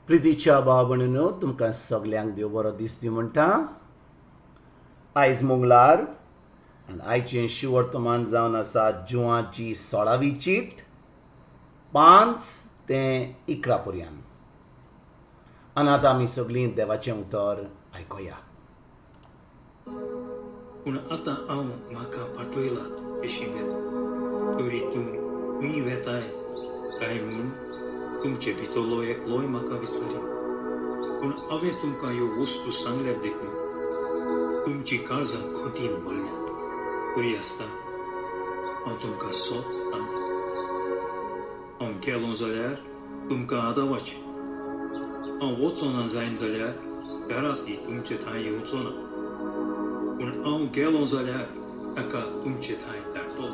प्रितीच्या भाव भयणीनो, तुमकां सगल्यांक देव बरो दीस दी म्हणटा. आयज मंगळार आनी आयचें शिवर्तमान जावन आसा जुवाची 16वी चीट 5 ते 11 पर्यंत. आनी आतां आमी सगळीं देवाचें उतर आयकुया. पूण आतां हांव म्हाका पाठयला तशी वेता, तरी तूं खंय वेताय काय म्हूण तुमचे भितरलो एकलोय म्हाका विचारी. पूण हांवें तुमकां ह्यो वस्तू सांगल्यात देखून तुमची काळजां खोतीन भरल्या. तरी आसता हांव तुमकां सोत सांगता, हांव गेलो जाल्यार तुमकां आदावाचें, हांव वचोना जायन जाल्यार घराती तुमचे थंय येवचो ना. पूण हांव गेलो जाल्यार ताका तुमचे थंय धाडटलो,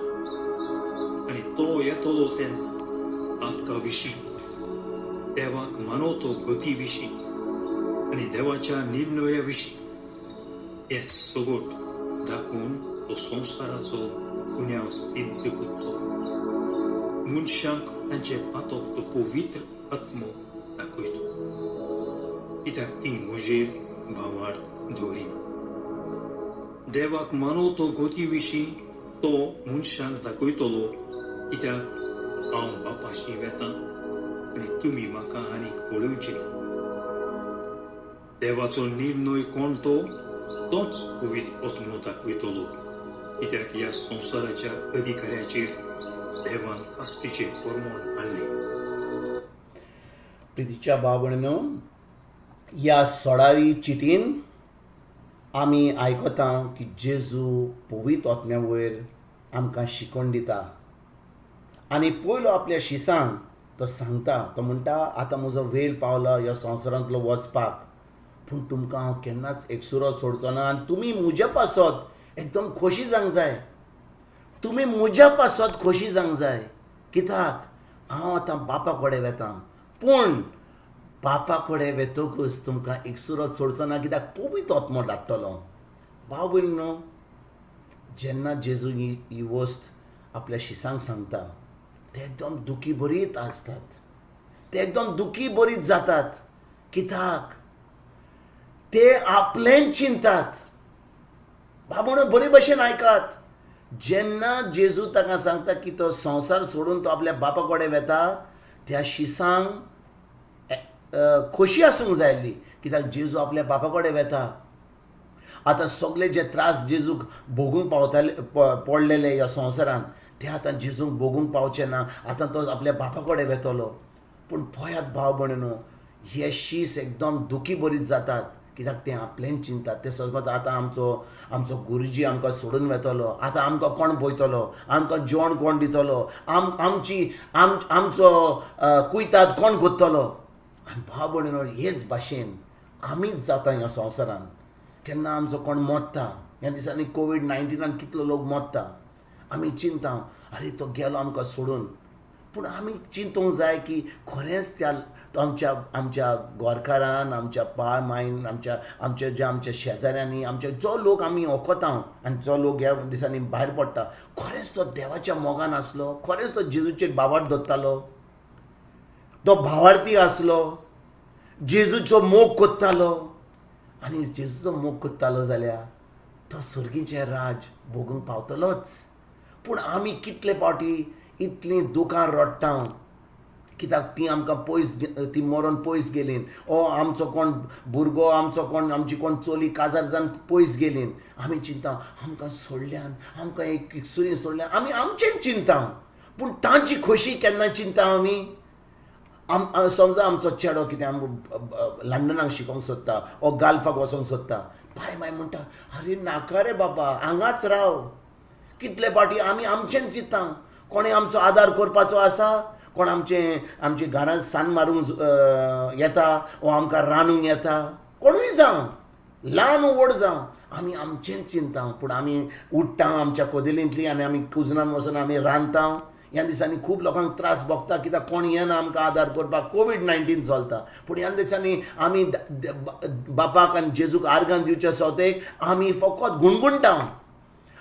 आनी तो येतलो तेन्ना आतका विशीं, देवाक मानवतो गती विशीं आनी देवाच्या निर्णया विशीं हें सगट दाखोवन तो संवसाराचो गुन्यांव सिद्ध करतलो. मनशांक तांचे पातक तो पवित्र आत्मो दाखयतो, कित्याक ती म्हजेर भावार्थ दवरिना. देवाक मानवतो गती विशीं तो मनशांक दाखयतलो, कित्याक हांव बापाशी वेता आनी तुमी म्हाका आनीक पळोवचे ना. देवाचो निर्णय कोण तो तोच पवित्र आत्मो दाखयतलो, कित्याक ह्या संवसाराच्या अधिकाऱ्याचेर देवान कास्तीचें फॉर्मोन हाडलें. प्रितीच्या भाव भयणीनो, ह्या 16वी चिटीन आमी आयकता की जेजू पवित्र आत्म्या वयर आमकां शिकोवन दिता. आनी पयलो आपल्या शिसांक तो सांगता, तो म्हणटा आतां म्हजो वेळ पावला ह्या संवसारांतलो वचपाक, पूण तुमकां हांव केन्नाच एकसुरो सोडचो ना आनी तुमी म्हज्या पासत एकदम खोशी जावंक जाय, तुमी म्हज्या पासत खोशी जावंक जाय, कित्याक हांव आतां बापा कडेन वेता, पूण बापा कडेन वेतकूच तुमकां एकसुरो सोडचो ना, कित्याक पवित्र आत्मो धाडटलो. भाव भयणीनो, जेन्ना जेजू ही वस्त आपल्या शिसांक सांगता ते एकदम दुखी भरीत आसतात, ते एकदम दुखी भरीत जातात, कित्याक ते आपलेंच चिंतात. बाबा बरे भशेन आयकात, जेन्ना जेजू ताका सांगता की तो संवसार सोडून तो आपल्या बापा कडेन वेता, त्या शिसांक खोशी आसूंक जाय आसली, कित्याक जेजू आपल्या बापा कडेन वेता. आतां सगळे जे त्रास जेजूक भोगूंक पावताले पडलेले ह्या संवसारान, ते आतां जेजूक भोगूंक पावचे ना, आतां तो आपल्या बापा कडेन वेतलो. पूण पळयात भाव भयणीनो, हे शीस एकदम दुखी भरीत जातात, कित्याक ते आपलेंच चिंतात. ते समजतात आतां आमचो गुरुजी आमकां सोडून वेतलो, आतां आमकां कोण पळयतलो, आमकां जेवण कोण दितलो, आमचो कुयतात कोण करतलो. आनी भाव भयणीनो, हेच भाशेन आमीच जाता ह्या संवसारान. केन्ना आमचो कोण मोडटा, ह्या दिसांनी कोवीड-19 कितलो लोक मोडटा, आमी चिंता अरे तो गेलो आमकां सोडून. पूण आमी चिंतूंक जाय की खरेंच त्या आमच्या आमच्या गोरकारान, आमच्या पाय मायन, आमच्या आमच्या ज्या आमच्या शेजाऱ्यांनी, आमच्या जो लोक आमी वखता आनी जो लोक ह्या दिसांनी भायर पडटा, खरेंच तो देवाच्या मोगान आसलो, खरेंच तो जेजूचेर भावार्थ दवरतालो, तो भावार्थी आसलो, जेजूचो मोग करतालो. आनी जेजूचो मोग करतालो जाल्यार तो सर्गीचें राज भोगूंक पावतलोच. पूण आमी कितले फावटी इतलीं दुकां रडटा, कित्याक ती आमकां पयस, ती मरोन पयस गेलीं, ओ आमचो कोण भुरगो, आमचो कोण, आमची कोण चली काजार जावन पयस गेलीं, आमी चिंता आमकां सोडल्यान, आमकां एक एकसुरी सोडल्यान, आमी आमचेंच चिंता. पूण तांची खोशी केन्ना चिंता आमी? समजा आमचो चेडो कितें आमकां लंडनाक शिकोंक सोदता ओ गाल्फाक वचोंक सोदता, पाय माय म्हणटा अरे नाका रे बाबा, हांगाच राव. कितले फावटी आमी आमचेंच चिंता, कोणें आमचो आदार करपाचो आसा, कोण आमचे आमचे घरांत सान मारूंक येता वो आमकां रांदूंक येता, कोणूय जावं, ल्हान व्हड जावं, आमी आमचेंच चिंता. पूण आमी उठ्ठा आमच्या कदेलींतली आनी आमी कुजनान वचून आमी रांदता. ह्या दिसांनी खूब लोकांक त्रास भोगता, कित्याक कोण येना आमकां आदार करपाक, कोवीड-19 चलता. पूण ह्या दिसांनी आमी बापाक आनी जेजूक आर्गां दिवच्या सोतेक आमी फकत गुणगुणटा.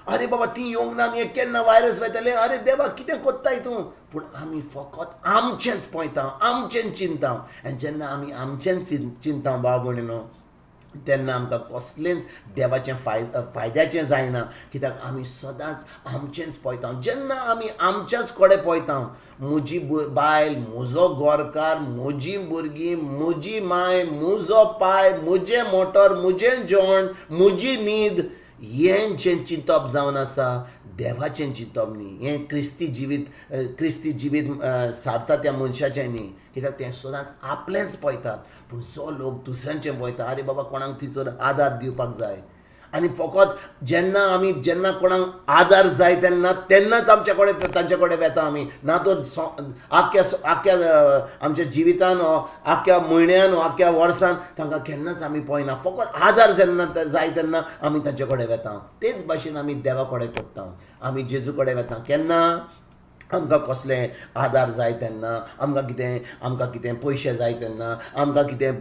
आरे बाबा ती येवंक ना आनी केन्ना वायरस वेतलें, आरे देवा कितें कोत्ताय तूं. पूण आमी फकत आमचेंच पळयता, आमचेंच चिंता. आनी जेन्ना आमी आमचेंच चिंता भाव भयणीनो तेन्ना आमकां कसलेंच देवाचें फायद्याचें जायना, कित्याक आमी सदांच आमचेंच पळयता. जेन्ना आमी आमच्याच कडेन पळयता, म्हजी बायल, म्हजो गोरकार, म्हजी भुरगीं, म्हजी माय, म्हजो पाय, म्हजें मोटर, म्हजें जेवण, म्हजी न्हीद, हें जें चिंतप जावन आसा देवाचें चिंतप न्ही, हें क्रिस्ती जिवीत, क्रिस्ती जिवीत सारता त्या मनशाचें न्ही, कित्याक तें सदांच आपलेंच पळयतात. पूण जो लोक दुसऱ्यांचें पळयता, आरे बाबा कोणाक थंयसर आदार दिवपाक जाय, आनी फकत जेन्ना आमी जेन्ना कोणाक आदार जाय तेन्ना तेन्नाच आमचे कडेन तांचे कडेन वेता आमी, ना तर आख्ख्या आख्ख्या आमच्या जिवितान आख्ख्या म्हयन्यान आख्ख्या वर्सान तांकां केन्नाच आमी पळयना. फकत आदार जेन्ना जाय तेन्ना आमी तांचे कडेन वेता. तेच भाशेन आमी देवा कडेन करता, आमी जेजू कडेन वेता केन्ना आमकां कसलें आदार जाय तेन्ना, आमकां कितें, आमकां कितें पयशे जाय तेन्ना, आमकां कितें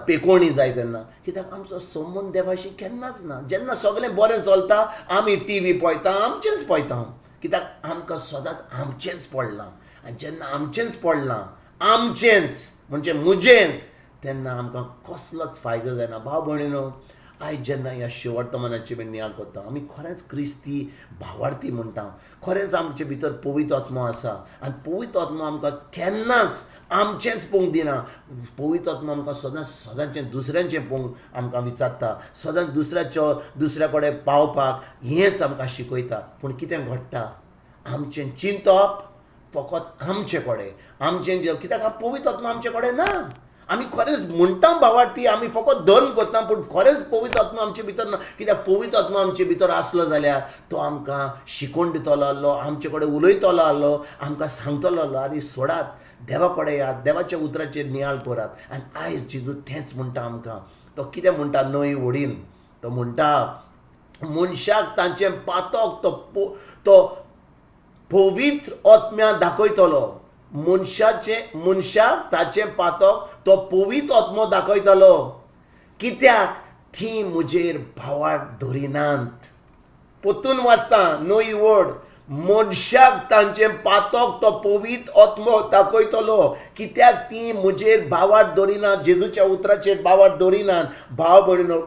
पेकोवणी जाय तेन्ना, कित्याक आमचो संबंद देवाशी केन्नाच ना. जेन्ना सगळें बरें चलता आमी टी व्ही पळयता, आमचेंच पळयता, कित्याक आमकां सदांच आमचेंच पडलां. आनी जेन्ना आमचेंच पडलां, आमचेंच म्हणजे म्हजेंच, तेन्ना आमकां कसलोच फायदो जायना. भाव भयणीनो, आयज जेन्ना ह्या शिवर्तमानाची आमी नियाळ करता, आमी खरेंच क्रिस्ती भावार्थी म्हणटा, खरेंच आमचे भितर पवित्र आत्मो आसा, आनी पवित्र आत्मो आमकां केन्नाच आमचेंच पळोवंक दिना. पवित्र आत्मो आमकां सदांच सदांचें दुसऱ्यांचें पळोवंक आमकां विचारता, सदांच दुसऱ्याचो दुसऱ्या कडेन पावपाक हेंच आमकां शिकयता. पूण कितें घडटा, आमचें चिंतप फकत आमचे कडेन, आमचें, कित्याक पवित्र आत्मो आमचे कडेन ना. आमी खरेंच म्हणटा भावार्थी, आमी फकत धर्म करता, पूण खरेंच पवित्र आत्मो आमचे भितर ना. कित्याक पवित्र आत्मो आमचे भितर आसलो जाल्यार तो आमकां शिकोवन दितलो आहलो, आमचे कडेन उलयतलो आहलो, आमकां सांगतलो आहलो, आरे सोडात, देवा कडेन यात, देवाच्या उतराचेर नियाळ करात. आनी आयज जेजू तेंच म्हणटा आमकां. तो कितें म्हणटा न्हंय व्हडीन, तो म्हणटा मनशाक तांचें पातक तो पवित्र आत्म्या दाखयतलो. मनशाचें, मनशाक ताचें पातक तो पवित्र आत्मो दाखयतलो, कित्याक ती म्हजेर भावार्थ धरिनात. परतून वाचता न्हय व्हड, मनशाक तांचें पातक तो पवित्र आत्मो दाखयतलो, कित्याक ती म्हजेर भावार्थ धरिनात, जेजूच्या उतराचेर भावार्थ धरिनात. भाव भयणीनो,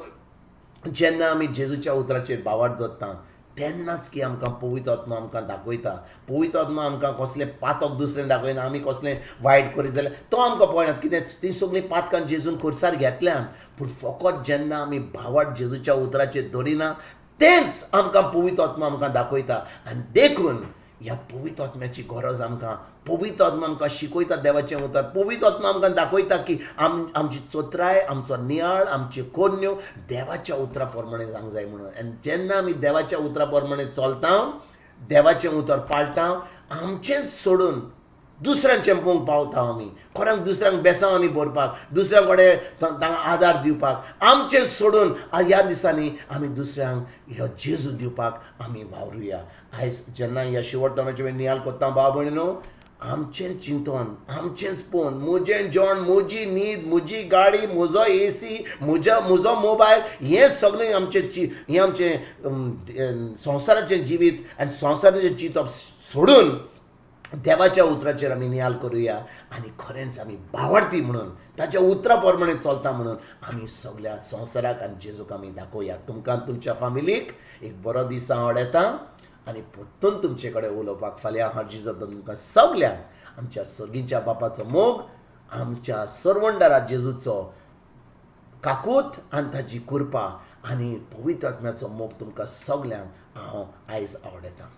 जेन्ना आमी जेजूच्या उतराचेर भावार्थ दवरता तेन्नाच की आमकां पवित्र आत्मो आमकां दाखयता. पवित्र आत्मो आमकां कसलें पातक दुसरें दाखयना, आमी कसलें वायट करीत जाल्यार तो आमकां पळयना, कितें तीं सगळीं पातकां जेजून खुर्सार घेतल्यान. पूण फकत जेन्ना आमी भावार्थ जेजूच्या उतराचेर दवरिना तेंच आमकां पवित्र आत्मो आमकां दाखयता. आनी देखून ह्या पवित्र आत्म्याची गरज आमकां. पवित्र आत्मो आमकां शिकयता देवाचें उतर, पवित्र आत्मो आमकां दाखयता की आमची चतुराय, आमचो नियाळ, आमच्यो कोन्यो देवाच्या उतरा प्रमाणे जावंक जाय म्हणून. आनी जेन्ना आमी देवाच्या उतरा प्रमाणे चलता, देवाचें उतर पाळटा, आमचेंच सोडून दुसऱ्यांचें पळोवंक पावता आमी, कोणाक दुसऱ्यांक बेसांव आमी भरपाक, दुसऱ्यां कडेन तांकां आदार दिवपाक, आमचें सोडून ह्या दिसांनी आमी दुसऱ्यांक ह्यो जेजू दिवपाक आमी वावरुया. आयज जेन्ना ह्या शिवर्तमानाचेर नियाळ करता भाव भयणीनो, आमचें चिंतन, आमचेंच पळोवन, म्हजें जेवण, म्हजी न्हीद, म्हजी गाडी, म्हजो एसी, म्हजो मोबायल, हें सगळें आमचें हें आमचें संवसाराचें जिवीत आनी संवसाराचें चिंतप सोडून देवाच्या उतराचेर आमी नियाळ करुया आनी खरेंच आमी भावार्थी म्हणून ताच्या उतरा प्रमाणे चलता म्हणून आमी सगल्या संवसाराक आनी जेजूक आमी दाखोवया. तुमकां तुमच्या फामिलीक एक बरो दीस हांव आवडटा आनी परतून तुमचे कडेन उलोवपाक फाल्यां हांव जेजू तुमकां सगल्यांक आमच्या सर्गीच्या बापाचो मोग, आमच्या सर्वंडरा जेजूचो काकूत आनी ताची कृपा आनी पवित्र आत्म्याचो मोग तुमकां सगल्यांक हांव आयज आवडटा.